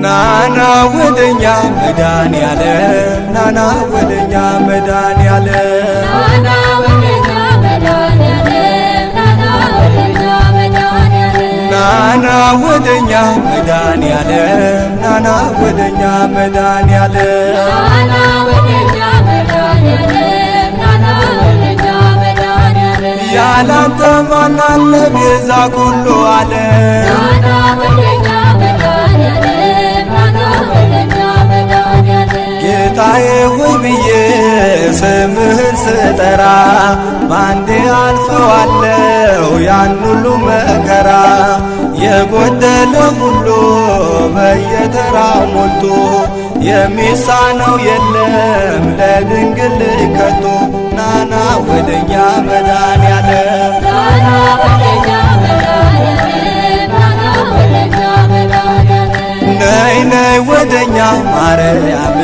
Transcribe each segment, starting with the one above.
ናና ወደኛ መድኃኔዓለም፣ ናና ወደኛ መድኃኔዓለም፣ ናና ወደኛ መድኃኔዓለም፣ ናና ወደኛ መድኃኔዓለም፣ ናና ወደኛ መድኃኔዓለም፣ ናና ወደኛ መድኃኔዓለም፣ ናና ወደኛ መድኃኔዓለም፣ ናና ወደኛ መድኃኔዓለም፣ ያላንተ ማን አለ ቤዛ ኩሉ ዓለም? ናና ወደኛ መድኃኔዓለም፣ ናና ወደኛ መድኃኔዓለም፣ ጌታዬ ሆይ ብዬ ስምህን ስጠራ ባንዴ አልፈዋለሁ ያን ሁሉ መከራ። የጎደለ ሁሉ በየተራው ሞልቶ የሚሳነው የለም ለድንግል ከቶ። ናና ወደኛ መድኃኔዓለም፣ ናና ወደኛ መድኃኔዓለም፣ ናና ወደኛ መድኃኔዓለም፣ ነይ ነይ ወደኛ ማርያም፣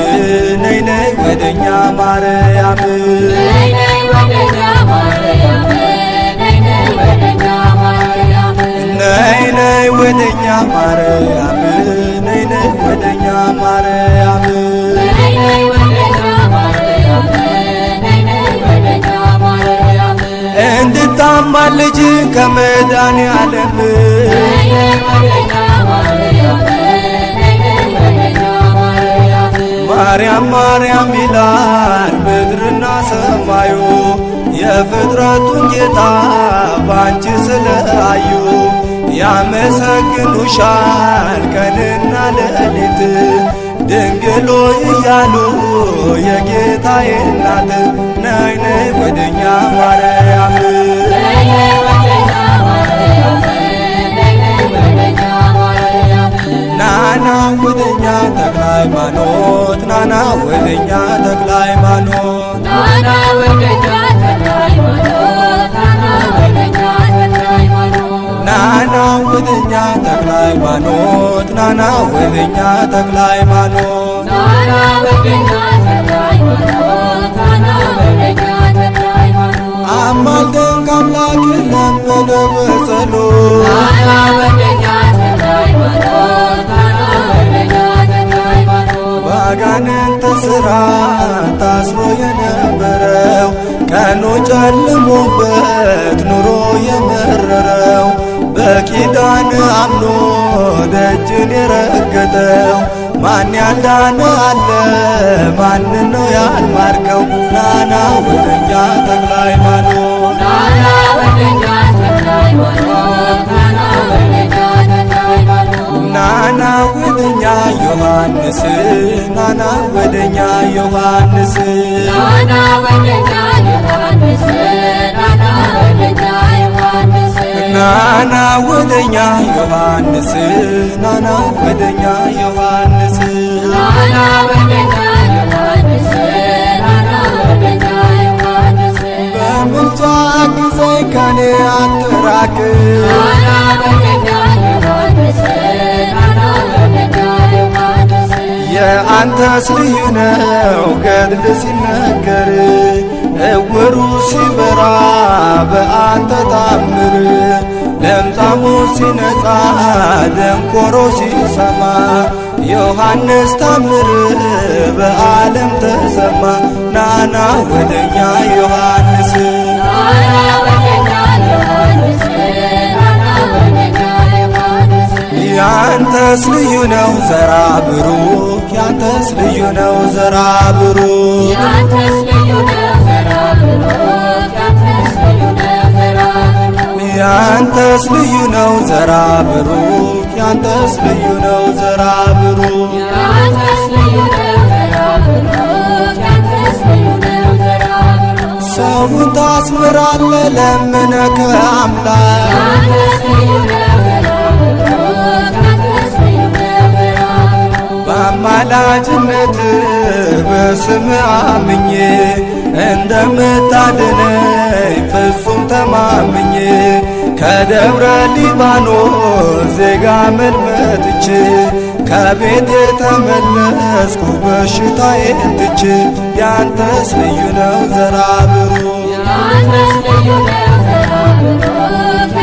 ነይ ነይ ወደኛ ማርያም፣ ነይ ነይ ወደኛ ማርያም፣ ነይ ነይ ወደኛ ማርያም፣ ነይ ነይ ወደኛ ማርያም፣ ነይ ነይ ወደኛ ማርያም፣ ነይ ነይ ወደኛ ማርያም፣ ነይ ነይ ወደኛ ማርያም፣ እንድታማልጅ ከመድኃኔዓለም፣ ነይ ነይ ወደኛ ማርያም፣ ነይ ነይ ወደኛ ማርያም፣ ማርያም ማርያም ይላል ምድርና ሰማዩ የፍጥረቱን ጌታ ባንቺ ስለአዩ። ያመሰግኑሻል ቀንና ሌሊት ድንግል ሆይ እያሉ የጌታዬ እናት። ነይ ነይ ወደኛ ማርያም፣ ነይ ነይ ወደኛ ማርያም፣ ነይ ነይ ወደኛ ማርያም፣ ናና ወደኛ ተክለ ሃይማኖት፣ ናና ወደኛ ተክለ ሃይማኖት፣ ናና ወደኛ ተክለ ሃይማኖት፣ ናና ወደኛ ተክለ ሃይማኖት፣ ናና ወደኛ ተክለ ሃይማኖት፣ ናና ወደኛ ተክለ ሃይማኖት፣ ናና ወደኛ ተክለ ሃይማኖት፣ ናና ወደኛ ተክለ ሃይማኖት፣ አማልደን ከአምላክ ለምነ በጸሎት፣ ናና ወደኛ ተክለ ሃይማኖት፣ ናና ወደኛ ተክለ ሃይማኖት፣ ባጋንንት እስራት ታስሮ የነበረው ቀኑ ጨልሞበት ኑሮ የመረረው በኪዳን አምኖ ደጅን የረገጠው ማን ያልዳነ አለ? ማንን ነው ያልማርከው? ናና ወደኛ ተክለ ሃይማኖት፣ ናና ወደኛ ተክለ ሃይማኖት፣ ናና ወደኛ ተክለ ሃይማኖት፣ ናና ወደኛ ዮሐንስ፣ ናና ወደኛ ዮሐንስ፣ ናና ወደኛ ዮሐንስ፣ ናና ወደኛ ዮሐንስ፣ ናና ወደኛ ዮሐንስ፣ ናና ወደኛ ዮሐንስ፣ ናና ወደኛ ዮሐንስ፣ ናና ወደኛ ዮሐንስ፣ በምልጃ አግዘኝ ከኔ አትራቅ፣ ናና ወደኛ ዮሐንስ፣ ናና ወደኛ ዮሐንስ፣ የአንተስ ልዩ ነው ገድል ሲነገር እውሩ ሲበራ በአንተ ታምር ለምጻሙ ሲነጻ ደንቆሮ ሲሰማ ዮሐንስ ታምር በዓለም ተሰማ። ናና ወደኛ ዮሐንስ፣ ናና ወደኛ ዮሐንስ፣ ናና ወደኛ ዮሐንስ፣ ያንተስ ልዩ ነው ዘራ ብሩክ፣ ያንተስ ልዩ ነው ዘራ ብሩክ፣ ያንተስ ልዩ ነው ዘራ ብሩክ፣ ያንተስ ልዩ ነው ዘራ ብሩክ፣ ያንተስ ልዩ ነው ዘራ ብሩክ፣ ያንተስ ልዩ ነው ዘራ ብሩክ፣ ያንተስ ልዩ ነው ዘራ ብሩክ፣ ያንተስ ልዩ ነው ዘራ ብሩክ፣ ሰውን ታስምራለ ለምነ ከአምላክ፣ ያንተስ ልዩ ነው ዘራ ብሩክ፣ ያንተስ ልዩ ነው ዘራ ብሩክ፣ በአማላጅነት በስም አምኜ እንደምታድነኝ ፍጹም ተማምኜ ከደብረ ሊባኖስ ዜጋ መልመጥቼ ከቤት የተመለስኩ በሽታዬን ትቼ ያንተስ ልዩ ነው ዘራ ብሩክ ያንተስ ልዩ ነው ዘራ ብሩክ።